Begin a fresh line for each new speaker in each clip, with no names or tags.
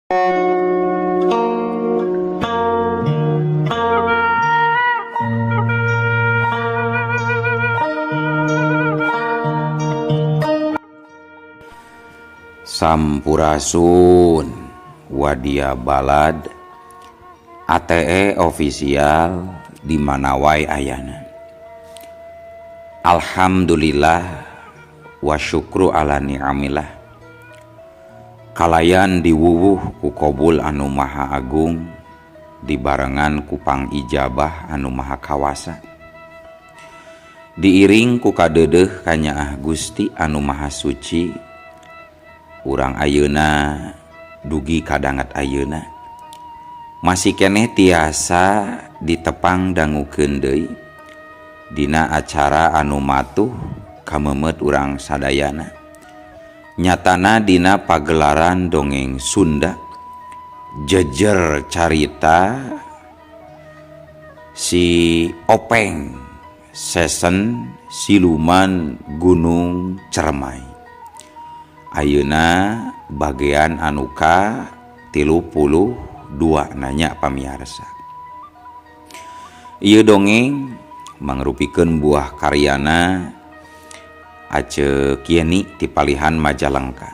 Sampurasun Wadia Balad ATE official di mana wae ayana. Alhamdulillah wa syukru ala ni'amillah. Kalayan diwuwuh ku kobul anu maha agung dibarengan ku pangijabah anu maha kawasa. Diiring ku kadeudeuh kanyaah Gusti anu maha suci. Urang ayeuna dugi kadanget ayeuna masih keneh tiasa ditepang dangukeun deui dina acara anu matuh kamemet urang sadayana nyatana dina pagelaran dongeng Sunda jejer carita si Openg sesen siluman Gunung Ceremai. Ayeuna bagian anuka 32 nanya pamiarsa. Ieu dongeng mangrupikeun buah karyana Acek Yeni ti palihan Majalengka.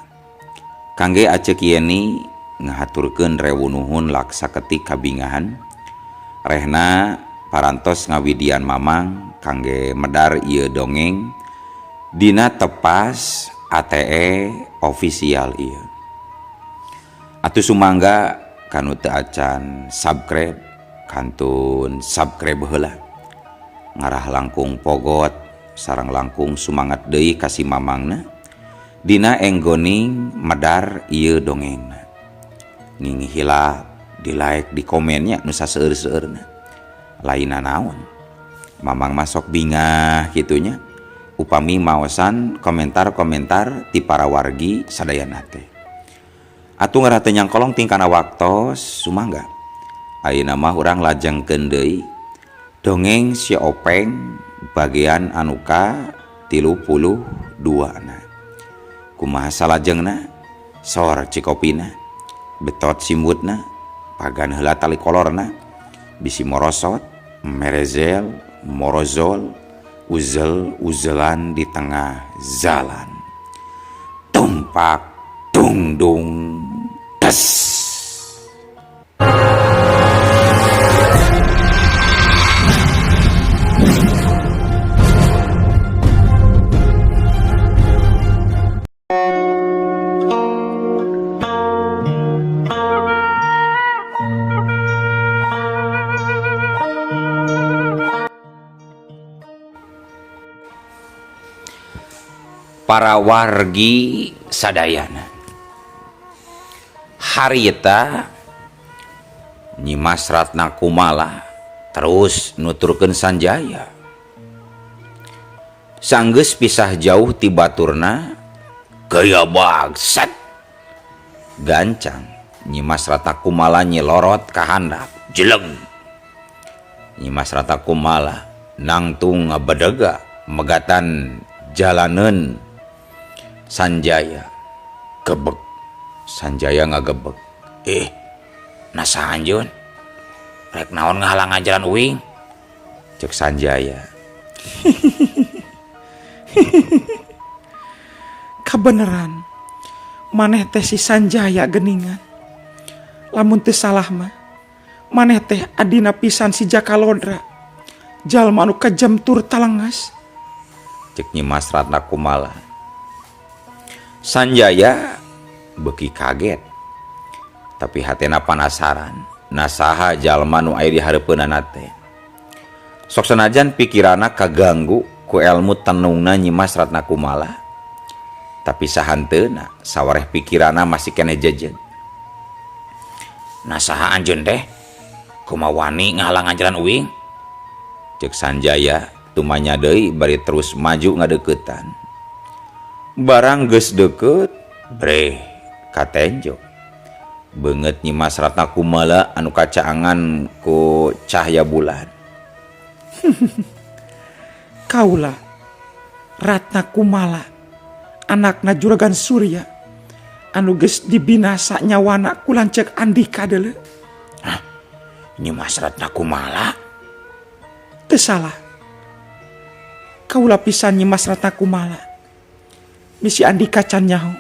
Kangge Acek Yeni ngahaturkeun rewu nuhun laksa ketik kabingahan. Rehna parantos ngawidian mamang kangge medar ieu dongeng dina tepas ATE official ieu. Atuh sumangga kanu teu acan subscribe kantun subscribe heula. Ngarah langkung pogot sareng langkung sumangat deui ka si mamangna dina enggoning medar ieu dongengna. Ning hilap di like di komennya nu saseueur-seueurna. Lainna naon? Mamang masok bingah kitunya. Upami maosan komentar-komentar ti para wargi sadayana teh. Atuh ngarah teu nyangkolong tingkana waktos sumangga. Ayeuna mah urang lajengkeun deui dongeng si Openg bagian anu ka 32 na. Kumaha salajengna? Sor cikopina, betot simbutna, pagan heula tali kolorna, bisi morosot, merezel, morozol, uzel-uzelan di tengah jalan. Tumpak tungdung tes. Para wargi sadayana harita Nyimas Ratna Kumala terus nuturkeun Sanjaya sanggeus pisah jauh ti baturna gaya bagsat gancang Nyimas Ratna Kumala nyilorot ka handap jeleng Nyimas Ratna Kumala nangtung ngabedega megatan jalaneun Sanjaya gebeg Sanjaya ngagebeg nasa anjeun rek naon ngahalangan jalan uing cek Sanjaya.
Kabeneran maneh teh si Sanjaya geningan lamun teu salah mah maneh teh adina pisan si Jakalodra jalma anu kejam tur talengas
cek Nyimas Ratna Kumala. Sanjaya beuki kaget tapi hatena panasaran nasaha jalma nu aya di hareupeunana teh sok sanajan pikirana kaganggu ku elmu tenungna Nyimas Ratna Kumala tapi sahanteuna sawareh pikirana masih keneh jejeg nasaha anjeun teh kumaha wani ngahalangan jalan uing cek Sanjaya tumanya deui bari terus maju ngadeuketan barang geus deukeut breh katenjo beungeut Nyimas Ratna Kumala anu kacaangan ku cahaya bulan.
Kaula Ratna Kumala anakna Juragan Surya Anu geus dibinasa nyawana ku lanceuk Andika deuleu.
Hah? Nyimas Ratna Kumala?
Teu salah. Kaula pisan Nyimas Ratna Kumala. Bisi Andika can nyaho.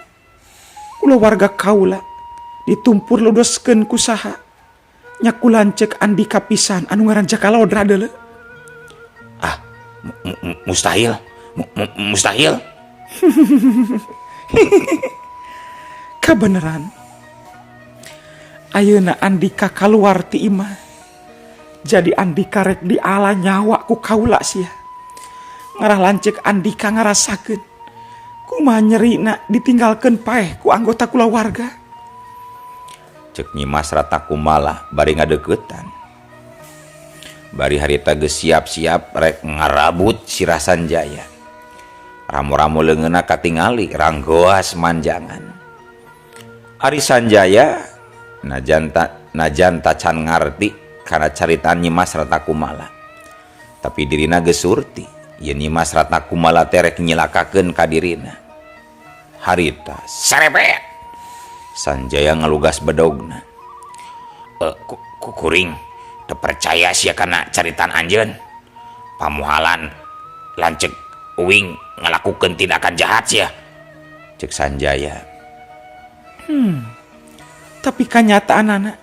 Kulawarga kaula ditumpur ludoskeun ku saha. Nya ku lanceuk Andika pisan anu ngaran Jaka Lodra deuleu.
Ah, mustahil. Mustahil.
Kabeneran. Ayeuna Andika kaluar ti imah. Jadi Andika rek diala nyawa ku kaula sia. Ngarah lanceuk Andika ngarasakeun kumaha nyerina ditinggalkeun paeh ku anggota kulawarga.
Cek Nyimas Ratna Kumala bari ngadeuketan. Bari harita geus siap-siap rek ngarabut sirah Sanjaya. Ramo-ramo leungeunna katingali ranggoas manjangan. Ari Sanjaya najan tacan ngarti kana caritaan Nyimas Ratna Kumala. Tapi dirina geus surti yen Nyimas Ratna Kumala teh rek nyilakakeun ka dirina. Harita sarepet. Sanjaya ngalugas bedogna. Kuring teu percaya sia kana caritaan anjeun. Pamuhalan lanceuk uing ngalakukeun tindakan jahat sia. Cek Sanjaya.
Tapi kanyataanana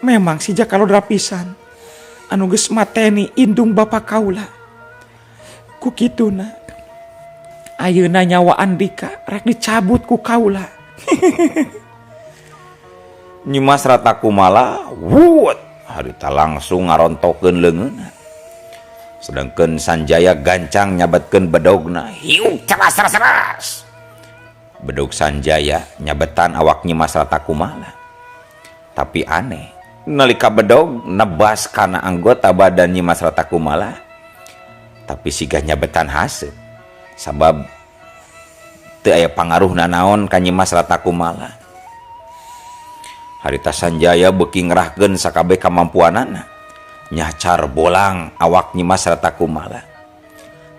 memang si Jaka Lodra pisan anu geus mateni indung bapa kaula. Ku kituna ayeuna nyawa Andika rek dicabut ku kaula.
Nyimas Ratna Kumala wut harita langsung ngarontokeun leungeunna. Sedangkeun Sanjaya gancang nyabetkeun bedogna, hiuk ceras-ceras. Bedog Sanjaya nyabetan awak Nyimas Ratna Kumala. Tapi aneh, nalika bedog nebas kana anggota badan Nyimas Ratna Kumala, tapi siga nyabetan haseup. Sabab teu aya pangaruhna naon ka Nyimas Ratna Kumala. Harita Sanjaya beuki ngerahkeun sakabeh kamampuanana, nyacar bolang awak Nyimas Ratna Kumala.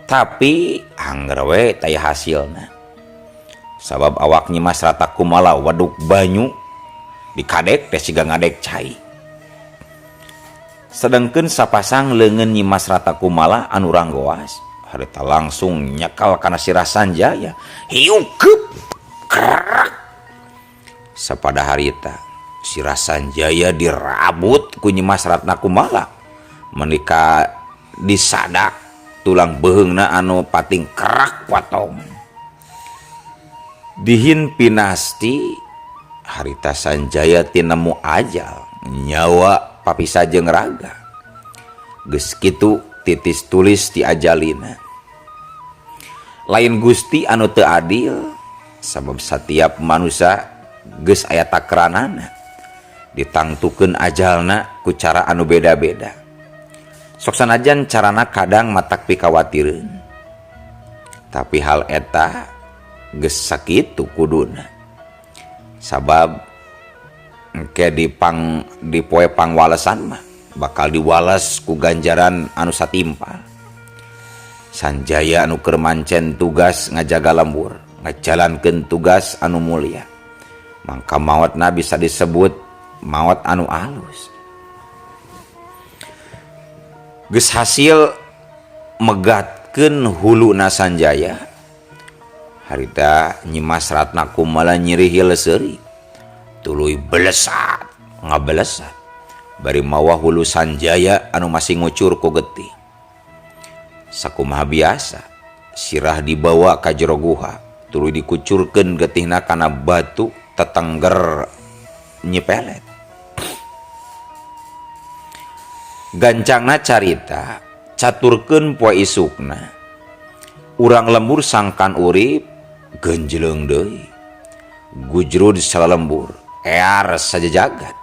Tapi angger we taya hasilna. Sabab awak Nyimas Ratna Kumala waduk banyu dikadek teh siga ngadek cai. Sedengkeun sapasang leungeun Nyimas Ratna Kumala anu ranggoas, harita langsung nyekal kana sirah Sanjaya. Hiukeup krek. Sapada harita sirah Sanjaya dirabut ku Nyimas Ratna Kumala. Menika disadak tulang beuheungna anu pating kerak potong. Dihin pinasti harita Sanjaya tinemu ajal nyawa papisa jeung raga. Geus kitu titis tulis ti ajalina. Lain Gusti anu teu adil, sabab satiap manusia geus aya takranana. Ditangtukeun ajalna ku cara anu beda-beda. Sok sanajan carana kadang matak pikawatireun. Tapi hal eta geus sakitu kuduna. Sabab engke di poe pangwalesan mah bakal diwales ku ganjaran anu satimpal. Sanjaya anu keur mancen tugas ngajaga lembur, ngajalankeun tugas anu mulia. Mangka maotna bisa disebut maot anu alus. Geus hasil megatkeun huluna Sanjaya. Harita Nyimas Ratna Kumala nyirihil seuri. Tuluy belesat, ngabelesat. Bari mawa hulu Sanjaya anu masih ngucur ku getih. Sakumaha biasa, sirah dibawa ka jero guha, tuluy dikucurkeun getihna kana batu tetengger nyipelet. Gancangna carita, caturkeun poe isukna. Urang lembur sangkan urip genjleung deui. Gujrud salalembur, ear sajajagat.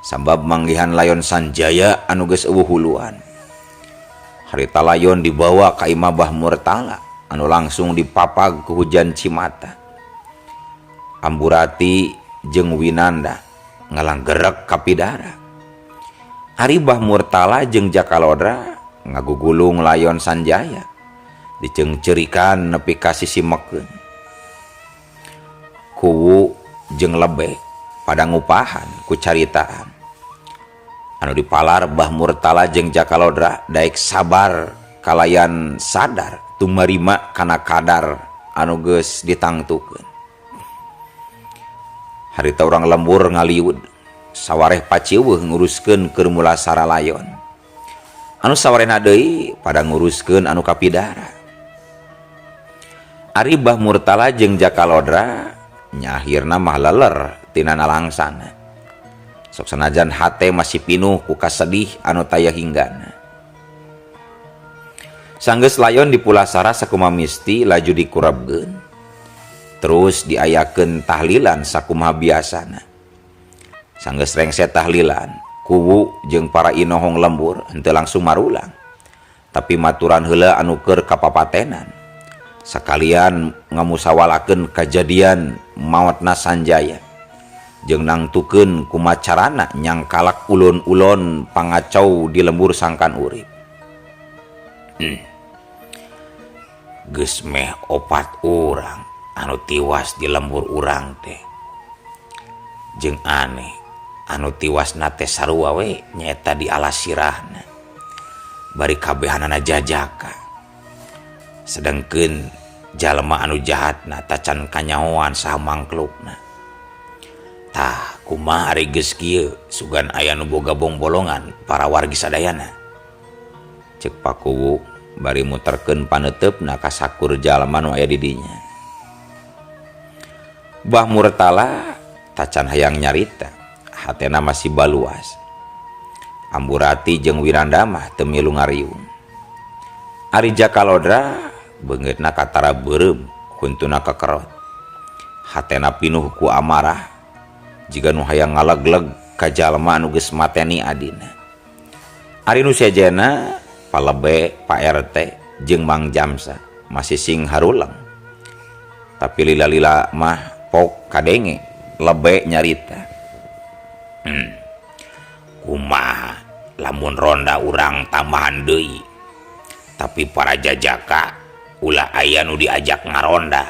Sabab manggihan layon Sanjaya anu geus eueuh huluan. Harita layon dibawa ka imah Bah Murtala anu langsung dipapag ku hujan cimata. Amburati jeung Winanda ngalanggerek ka pidara. Ari Bah Murtala jeung Jaka Lodra ngagugulung layon Sanjaya diceungceurikan nepi ka sisi mekeun. Kuwu jeung lebe pada ngupahan ku caritaan. Anu dipalar Bah Murtala jeung Jaka Lodra daek sabar kalayan sadar tumarima kana kadar anu geus ditangtukeun. Harita urang lembur ngaliud sawareh paciweuh nguruskeun keur mulasara layon. Anu sawarehna deui pada nguruskeun anu kapidara. Ari Bah Murtala jeung Jaka Lodra nya akhirna mah leler tina nalangsana. Sok sanajan hate masih pinuh ku kasedih anu taya hinggana. Sanggeus layon dipulasara sakumaha misti laju dikurebkeun. Terus diayakeun tahlilan sakumaha biasana. Sanggeus rengse tahlilan, kuwu jeung para inohong lembur henteu langsung marulang. Tapi maturan heula anu keur kapapatenan. Sakalian ngamusawalakeun kajadian maotna Sanjaya. Jeung nangtukeun kumacarana nyangkalak ulun-ulun pangacau di lembur sangkan urip. Geus meh opat urang anu tiwas di lembur urang teh. Jeung aneh anu tiwasna teh sarua we nyaeta di alas sirahna. Bari kabehanana jajaka. Sedengkeun jalma anu jahatna tacan kanyahoan saha mangklukna. Tah kumaha ari geus kieu sugan aya nu boga bongbolongan para wargi sadayana. Ceuk Pakuwu bari muterkeun paneuteup ka sakur jalma nu aya di dinya. Bah Murtala tacan hayang nyarita, hatena masih baluas. Amburati jeung Wiranda mah teu milu ngariung. Ari Jaka Lodra beungeutna katara beureum, huntuna kekerot. Hatena pinuh ku amarah jiga nu hayang ngalegleg ka jalma anu geus mateni adina. Ari nu sejenna Palebe, Pak RT jeung Mang Jamsa masih sing haruleng. Tapi lila-lila mah pok kadenge lebe nyarita. Kumaha lamun ronda urang tambahan deui. Tapi para jajaka ulah aya nu diajak ngaronda.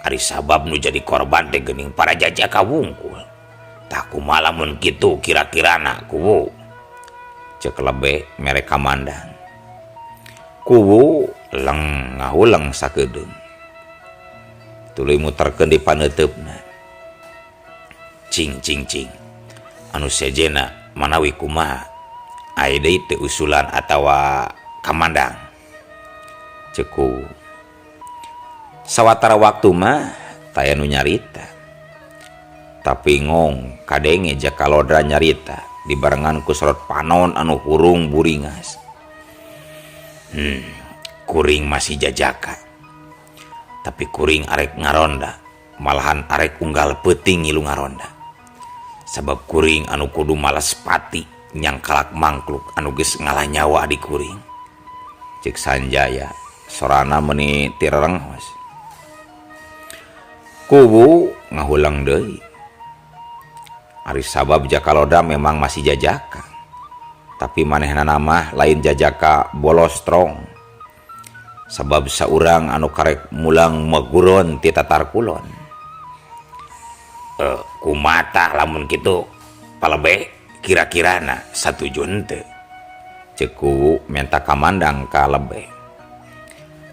Ari sabab nu jadi korban teh geuning para jajaka wungkul. Tah kumaha lamun kitu kira-kirana kuwu. Ceuk lebe mere kamandang. Kuwu leng ngahuleng sakedeung. Tuluy muterkeun di paneuteupna. Cing cing cing. Anu sejena manawi kumaha? Aya deui teu usulan atawa kamandang. Ceuk kuwu. Sawatara waktu mah taya nu nyarita. Tapi ngong kadenge Jaka Lodra nyarita dibarengan ku sorot panon anu hurung buringas. Kuring masih jajaka. Tapi kuring arek ngaronda, malahan arek unggal peuting ngilu ngaronda. Sabab kuring anu kudu malas pati nyangkalak mangkluk anu geus ngalah nyawa adik kuring. Ceuk Sanjaya sorana meuni tirerenghos. Kuwu ngahulang deui. Ari sabab Jaka Lodra memang masih jajaka. Tapi manehna mah lain jajaka bolos strong. Sabab saurang anu karek mulang maguron ti Tatar Kulon. Kumaha lamun kitu palebe kira-kirana satuju henteu. Ceuk kuwu menta kamandang ka lebe.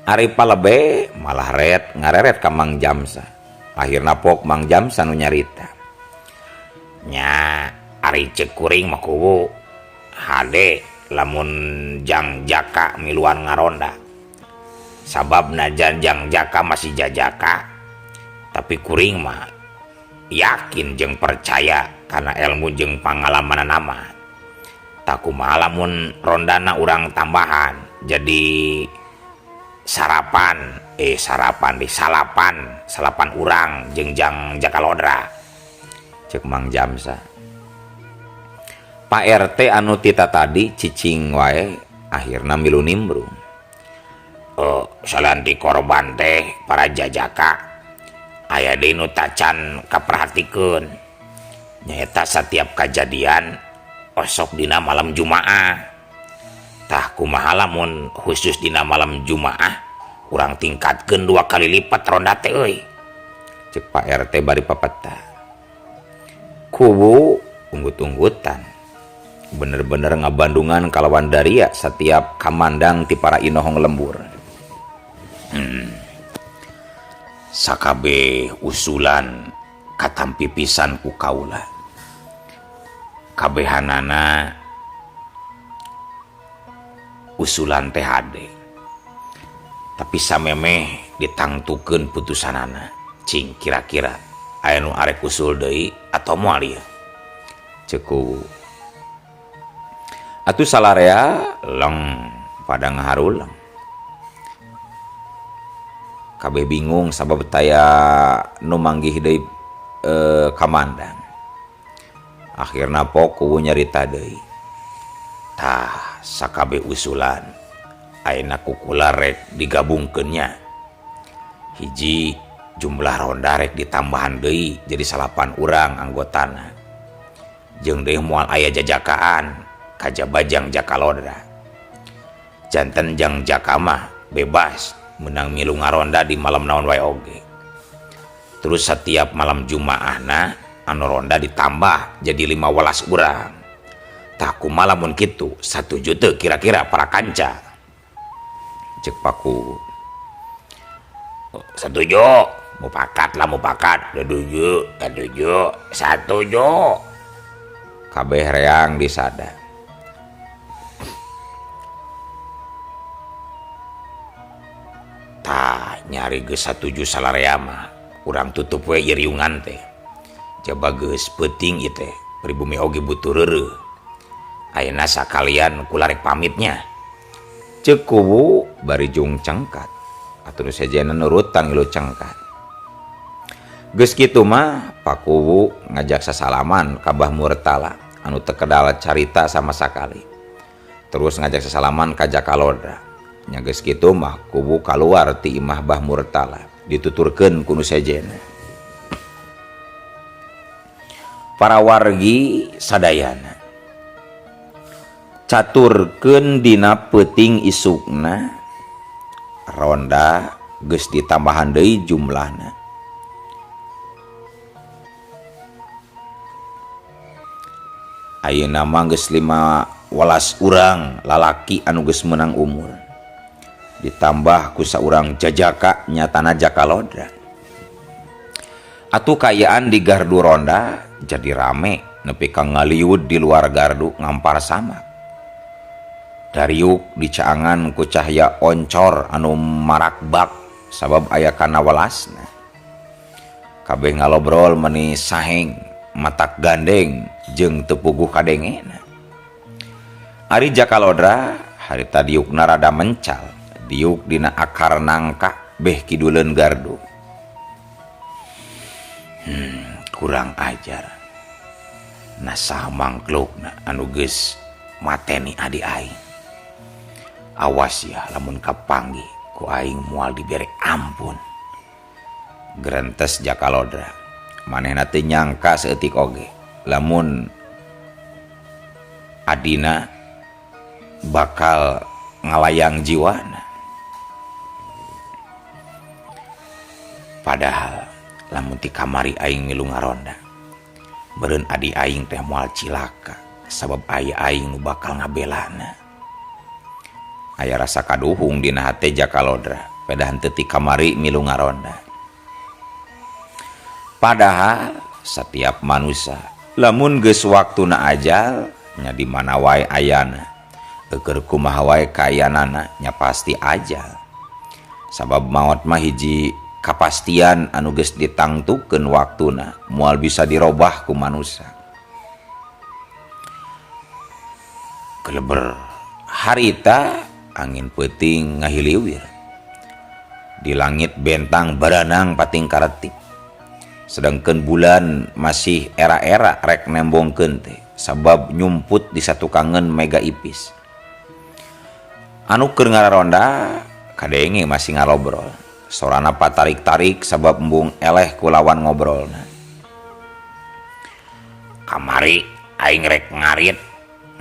Ari palebe malah ret ngareret ka Mang Jamsa. Akhirna pok Mang Jamsa nu nyarita. Nya ari ceuk kuring mah kuwu hade lamun jang jaka miluan ngaronda. Sabab najan jang jaka masih jajaka, tapi kuring mah yakin jeung percaya karena ilmu jeung pangalaman nama. Tak kumaha lamun rondana urang tambahan jadi sarapan sarapan di salapan, salapan urang jeung jang Jaka Lodra. Ceuk Mang Jamsa. Pak RT anu tita tadi cicing wae akhirna milu nimbrung. Salanti korban teh para jajaka aya deui nu tacan kaperhatikeun. Nyaeta satiap kajadian osok dina malam Jumaah. Tah kumaha lamun khusus dina malam Jumaah urang tingkatkeun 2 kali lipat ronda teh euy. Cek Pak RT bari papeta. Kuwu unggut-unggutan. Bener-bener ngabandungan kalawan daria setiap kamandang ti para inohong lembur. Sakabeh usulan katampi pisan ku kaula. Kabehanana usulan teh hade. Tapi samemeh ditangtukeun putusanana. Cing kira-kira aya nu arek usul deui atau moal ieu. Ceuk kuwu. Atuh salarea leng pada ngaharuleng. Kabeh bingung sabab taya nu manggih deui kamandang. Akhirna pok kuwu nyarita deui. Tah sakabeh usulan ayeuna ku kula rek digabungkeun nya. Hiji jumlah ronda rek ditambahan deui jadi 8 urang anggotana. Jeung deui moal aya jajakaan kajaba jang Jakalodra. Janten jang Jaka mah bebas menang milu ngaronda di malam naon wae oge. Terus setiap malam Jumaahna anu ronda ditambah jadi 15 urang. Tah kumaha lamun kitu satuju teu kira-kira para kanca. Cek Paku. Setuju, mupakat lah mupakat. Setuju, setuju, setuju. Kabeh reang disada. Tah nyari geus satuju salarea mah urang tutup we iriungan teh. Jaba geus peuting ieu teh, pribumi oge butuh reureuh. Ayeuna sakalian kula rek pamitnya. Ceuk kuwu bari jung cengkat. Atuh nu sejenna nurutan ngilu cengkat. Geus kitu mah Pakuwu ngajak sasalaman ka Bah Murtala anu teu kedal carita sama sakali. Terus ngajak sasalaman ka Jakalodra. Nya geus kitu mah kuwu kaluar ti imah Bah Murtala dituturkeun ku nu sejenna. Para wargi sadayana caturkeun dina peuting isukna ronda geus ditambahan deui jumlahna. Ayeuna mah geus 15 urang lalaki anu geus meunang umur. Ditambah ku saurang jajaka nyatana Jakalodra. Atuh kaayaan di gardu ronda jadi rame nepi ka ngaliud di luar gardu ngampar samak. Dariuk dicaangan ku cahya oncor anu marakbak sabab aya kana welasna. Kabeh ngalobrol meni saheng matak gandeng jeung teu puguh kadengena. Ari Jakalodra harita diukna rada mencal, diuk dina akar nangka beh kiduleun gardu. Kurang ajar. Nasah mangklukna anu geus mateni adi aing. Awas ya lamun kapanggih ku aing moal dibere ampun. Gerentes Jakalodra. Manehna teu nyangka saeutik oge lamun adina bakal ngalayang jiwana. Padahal lamun ti kamari aing milu ngaronda, meureun adi aing teh moal cilaka sabab aya aing nu bakal ngabelana. Aya rasa kaduhung dina hate Jakalodra, pedah henteu ti kamari milu ngaronda. Padahal setiap manusia lamun geus waktuna ajal nya di mana wae ayana, eueur kumaha wae kaayanana nya pasti ajal. Sabab maot mah hiji kapastian anu geus ditangtukeun waktuna, moal bisa dirobah ku manusia. Keleber harita angin peuting ngahiliwir. Di langit bentang baranang pating karetip. Sedangkan bulan masih era-era rek nembongkeun teh sabab nyumput di satukangeun mega ipis. Anu keur ngararonda kadenge masih ngalobrol. Sorana patarik-tarik sabab embung eleh ku lawan ngobrolna. Kamari aing rek ngarit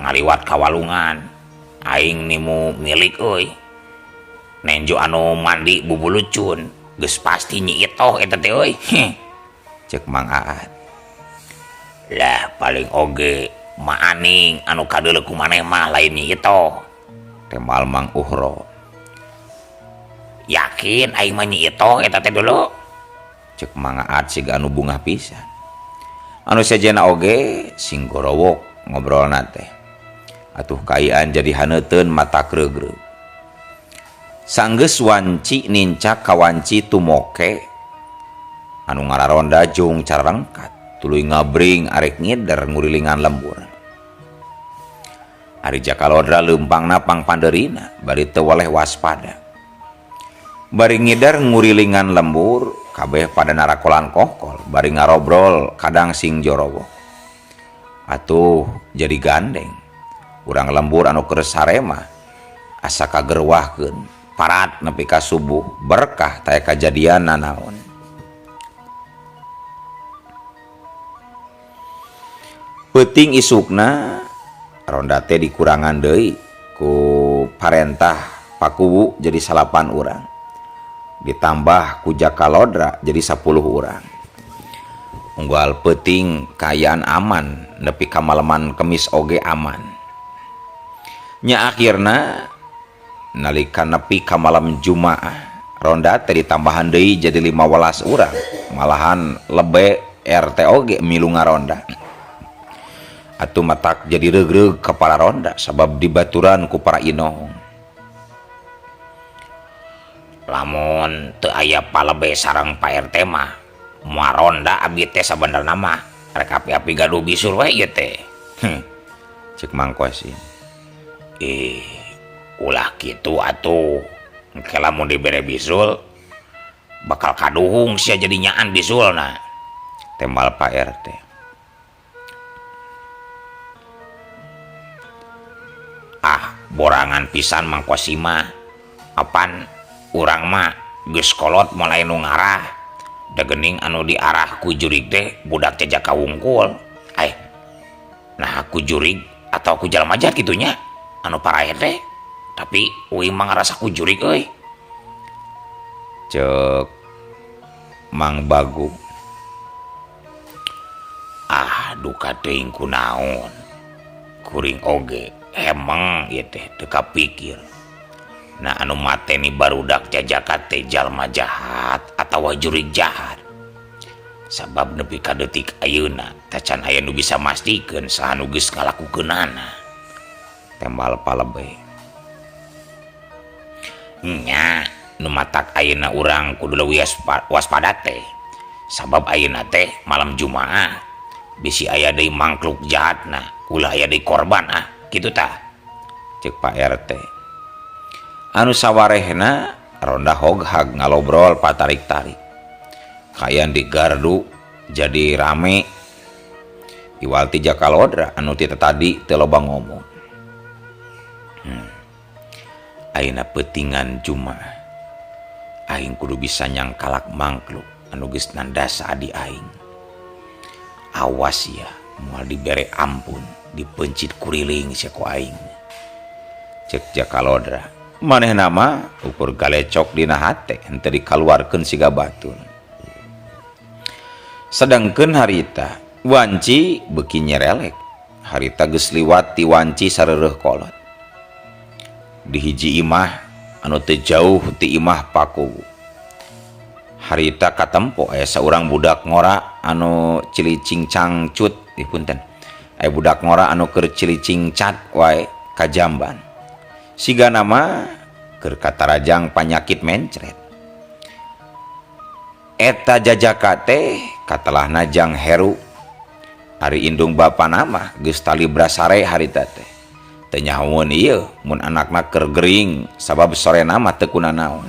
ngaliwat ka walungan. Aing nimu milik euy. Nenjo anu mandi bubulucun geus pasti nyi itoh eta teh euy. Cek Mang Aat. Lah paling oge maaning anu kadeuleu ku maneh mah lain Nyi Itoh. Temal Mang Uhro. Yakin aing mah Nyi Itoh eta teh dulu. Cek Mang Aat siga anu bungah pisan. Anu sejenna oge sing gorowok ngobrolna teh. Atuh kaayaan jadi haneuteun mata kreugreu. Sanggeus wanci nincak ka wanci tumoke anu ngararonda jung cararengkat tuluy ngabring arek ngider ngurilingan lembur. Ari Jakalodra leumpangna pangpandeurina bari teu weleh waspada. Bari ngider ngurilingan lembur kabeh pada narakolan kokol bari ngarobrol kadang sing jorowok. Atuh jadi gandeng urang lembur anu keur sarema asa kagerwahkeun parat nepi ka subuh berkah taya kajadian nanaon. Peuting isukna ronda teh dikurangan deui ku parentah Pakuwu jadi 9 urang. Ditambah ku Jakalodra jadi 10 urang. Unggal peuting kaayaan aman nepi ka maleman kemis oge aman. Nya akhirna nalika nepi ka malam Jumaah ronda teh ditambahan deui jadi 15 urang, malahan lebe RT oge milu ngaronda. Atuh matak jadi reugreug ka para ronda sabab dibaturan ku para inohong. Lamun teu aya palebe sareng Pak RT mah moal ronda abdi teh sabenerna mah rek api-api gaduh bisul we ieu teh. Cek Mang Kosim. Ulah kitu atuh. Engke lamun dibere bisul bakal kaduhung sia jadi nyaan bisulna. Tembal Pak RT. Ah, borangan pisan Mang Kosim mah. Apan urang mah geus kolot mulai nu ngarah. Da geuning anu diarah ku jurig teh budak jajaka wungkul. Nah ku jurig atau ku jalma jahat kitu nya anu paraeh teh. Tapi uing mah ngarasa ku jurig euy. Cek Mang Bagu. Ah, duka teuing kunaon. Kuring oge hemeng ieu teh teu kapikir. Nah anu mateni barudak jajaka teh jalma jahat atawa jurig jahat. Sabab nepi ka detik ayeuna tacan aya nu bisa mastikeun saha nu geus ngalakukeunana. Tembal palebe. Nya nu matak ayeuna urang kudu leuwih waspada teh. Sabab ayeuna teh malam Jumaah bisi aya deui mangkluk jahatna, ulah aya deui korban ah kitu tah. Cek Pak RT. Anu sawarehna ronda hoghag ngalobrol patarik-tarik. Kaayaan di gardu jadi rame. Iwal ti Jakalodra anu ti tadi teu loba ngomong. Ayeuna peutingan Jumaah. Aing kudu bisa nyangkalak mangkluk anu geus nandasa adi aing. Awas ya, moal dibere ampun, dipencit kuriling sia ku aing. Cek Jakalodra. Manehna mah ukur galecok dina hate henteu dikaluarkeun siga batur. Sedangkeun harita wanci beuki nyerelek. Harita geus liwat ti wanci sareureuh kolot. Di hiji imah anu teu jauh ti imah Pakuwu. Harita katempo aya saurang budak ngora anu cilicing cangcut, punten. Aya budak ngora anu keur cilicing cat wae ka jamban. Siga nama keur katarajang panyakit mencret. Eta jajaka teh katelahna Jang Heru. Ari indung bapa nama geus talibra sare harita teh. Teu nyahoeun ieu mun anakna keur gering sabab sorena mah teu kunanaon.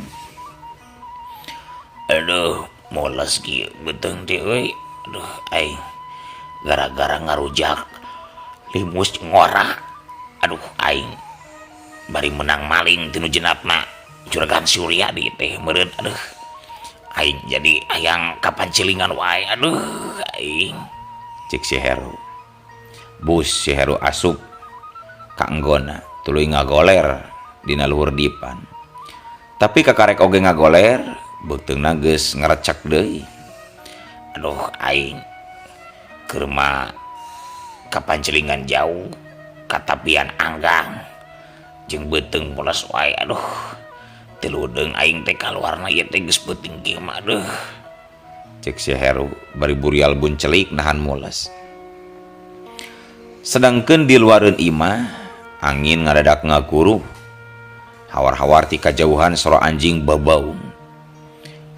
Aduh, moles kieu beuteung teh euy. Aduh, aing gara-gara ngarujak limus ngora. Aduh, aing bari menang maling tinu jenapna juragan Surya di teh meureun. Aduh, aing jadi hayang kapancilingan wae. Aduh, aing. Cek si Heru. Bus si Heru asup ka anggona tuluy ngagoler dina luhur dipan. Tapi kakarek oge ngagoler beuteungna geus ngarecek deui. Aduh aing keur mah kapancelingan jauh katapian anggang jeung beuteung mules wae aduh teu ludeung aing teh kaluarna ieu teh geus peuting kieu mah aduh. Cek si Heru bari burial buncelik nahan mules. Sedangkeun di luareun imah angin ngadadak ngaguruh. Hawar-hawar ti kajauhan sora anjing babaung.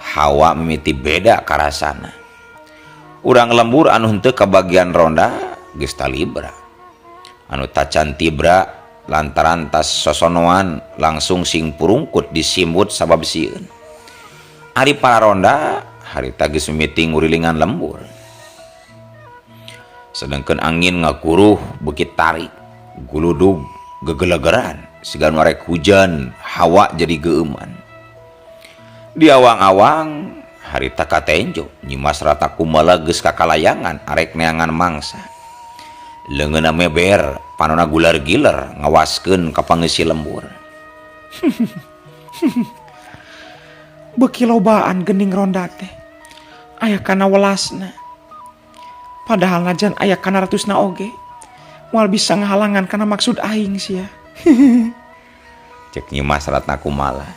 Hawa mimiti beda karasana. Urang lembur anu henteu kabagian ronda geus talibra. Anu tacan tibra lantaran tas sosonoan langsung sing purungkut disimbut sabab sieun. Ari para ronda harita geus mimiti ngurilingan lembur. Sedangkeun angin ngaguruh beuki tarik, guludug gegelegeran siga nu arek hujan, hawa jadi geueuman. Di awang-awang harita katenjo Nyimas Rata Kumala geus kakalayangan arek neangan mangsa. Leungeunna meber, panona gular giler ngawaskeun ka pangeusi lembur.
Beuki lobaan geuning ronda teh. Aya kana welasna. Padahal najan aya kana ratusna oge. Moal bisa ngahalangan kana maksud aing sia.
Cek Nyimas Ratna Kumala.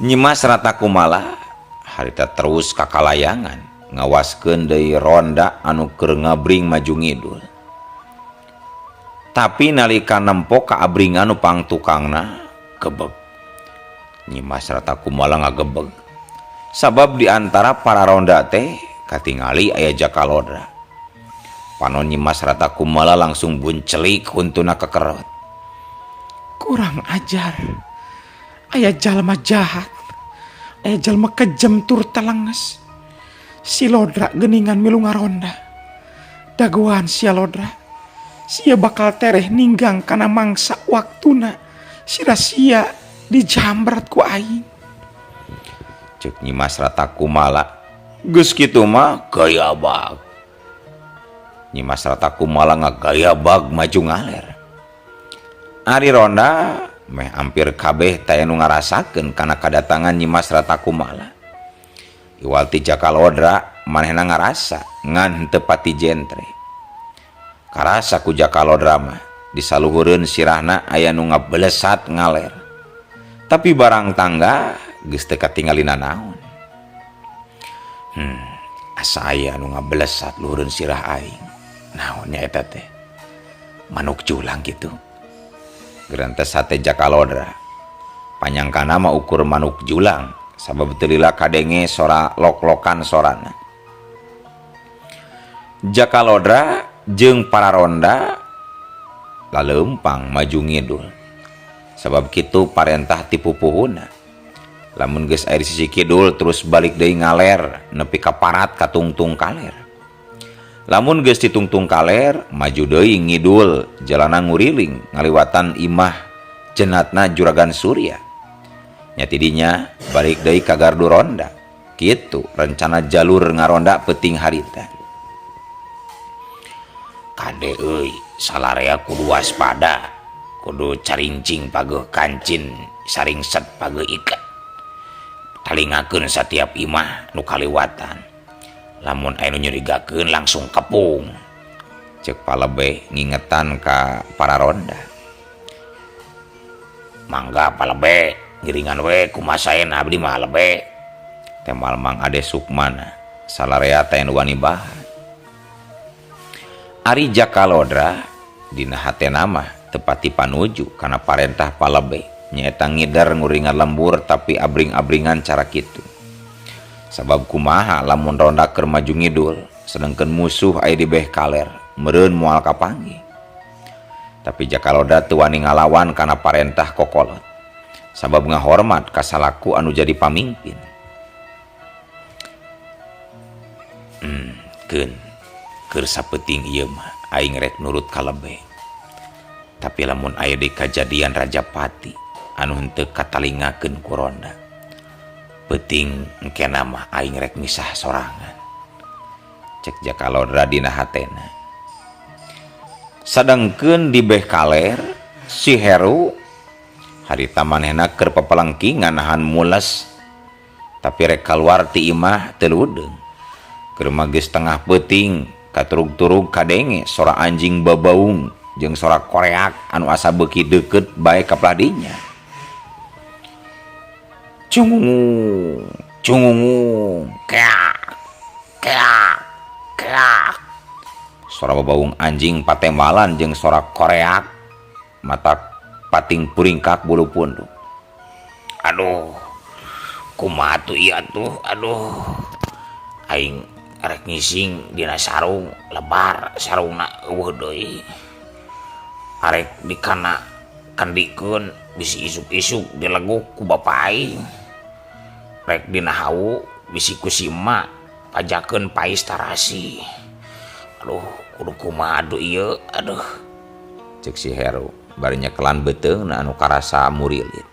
Nyimas Ratna Kumala harita terus kakalayangan ngawaskeun deui ronda anu keur ngabring maju ngidul. Tapi nalika nempo ka abringan nu pangtukangna gebeg. Nyimas Ratna Kumala ngagebeg. Sabab di antara para ronda teh katingali aya Jaka Lodra. Panon Nyimas Ratna Kumala langsung buncelik huntuna kekerot.
Kurang ajar. Aya jalma jahat. Aya jalma kejem tur telenges. Si Lodra geningan milu ngaronda. Dagoan sia Lodra. Sia bakal tereh ninggang kana mangsa waktuna. Sira sia dijambret ku aing.
Cek Nyimas Ratna Kumala. Geus kitu mah gaya bag. Nyimas Ratna Kumala ngagaya bag maju ngaler. Ari ronda meh hampir kabeh teh nu ngarasakeun kana kadatangan Nyimas Ratna Kumala. Iwal ti Jaka Lodra manehna ngarasa ngan henteu pati jentre. Karasa ku Jaka Lodra mah disaluhureun sirahna aya nu ngabelesat ngaler. Tapi barang tangga geus teu katingalina naon. Asa aya nu ngabelesat luhureun sirah aing. Naon nya eta teh? Manuk julang kitu. Gerentes hate Jaka Lodra. Panyangkana mah ukur manuk julang sabab teu lila kadenge sora lok-lokan sorana. Jaka Lodra jeung para ronda laleumpang maju ngidul. Sabab kitu parentah ti pupuhuna. Lamun geus aya di sisi kidul terus balik deui ngaler nepi ka parat ka tungtung kaler. Lamun geus ditungtung kaler maju deui ngidul jalana nguriling ngaliwatan imah jenatna Juragan Surya. Nya tidinya balik deui ka gardu ronda. Kitu rencana jalur ngaronda peuting harita. Kade euy, salarea kudu waspada, kudu carincing pageuh kancin, saringset pageuh iket. Talingakeun satiap imah nu kaliwatan. Lamun aya nu nyurigakeun langsung kepung. Cek palebeh ngingetan ka para ronda. Mangga palebeh, ngiringan we kumasaen abdi mah lebeh. Temal Mang Ade Sukmana, salarea teh nu wani bahan. Ari Jaka Lodra dina hatena mah tepati panuju kana parentah palebeh nyaeta ngider nguringan lembur tapi abring-abringan cara kitu. Sabab kumaha lamun ronda keur maju ngidul sedengkeun musuh aya di beh kaler meureun moal kapanggih. Tapi Jaka Lodra teu wani ngalawan kana parentah kokolot sabab ngahormat ka salaku anu jadi pamimpin. Keun keur sapeuting ieu mah aing rek nurut ka lebe. Tapi lamun aya deui kajadian Rajapati anu henteu katalingakeun ku ronda, peuting engkena mah aing rek misah sorangan. Cek Jaka Lodra dina hatena. Sadengkeun di beh kaler si Heru harita manehna keur pepelengkingan nahan mules. Tapi rek kaluar ti imah teu ludeung. Keur mah geus tengah peuting, katurug-turug kadenge sora anjing babaung jeung sora koreak anu asa beuki deukeut bae ka dinya. Cungungung, cungungung, keak, keak, keak. Sora babaung anjing patembalan jeung sora koreak mata pating puringkak bulu punduk. Aduh, kumaha tuh ieu atuh, aduh. Aing rek ngising dina sarung lebar sarungna eueuh deui. Arek dikana kandikeun bisi isuk-isuk dileguk ku bapa aing. Rek dina hawu bisi ku si emak pajakeun pais tarasi. Aduh, kudu kumaha atuh ieu, aduh. Cek si Heru bari nyekelan beuteungna anu karasa murilit.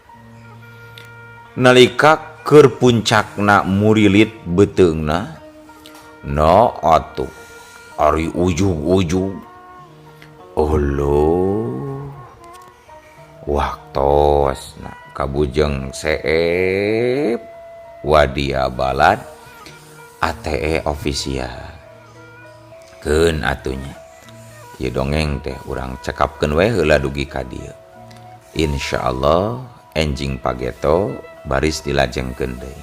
Nalika keur puncakna murilit beuteungna, no atuh ari ujug-ujug. Uluh. Waktosna kabujeng seep wadia balad ATE official. Keun atunya. Ieu dongeng teh urang cekapkeun we heula dugi ka dieu. Insyaallah enjing pageto baris dilajengkeun deui.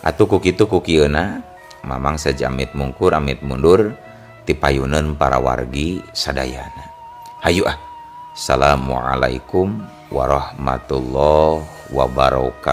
Atuh ku kitu ku kieuna Mamang saja amit mungkur amit mundur ti payuneun para wargi sadayana. Hayu ah. Assalamualaikum warahmatullahi wabarakatuh.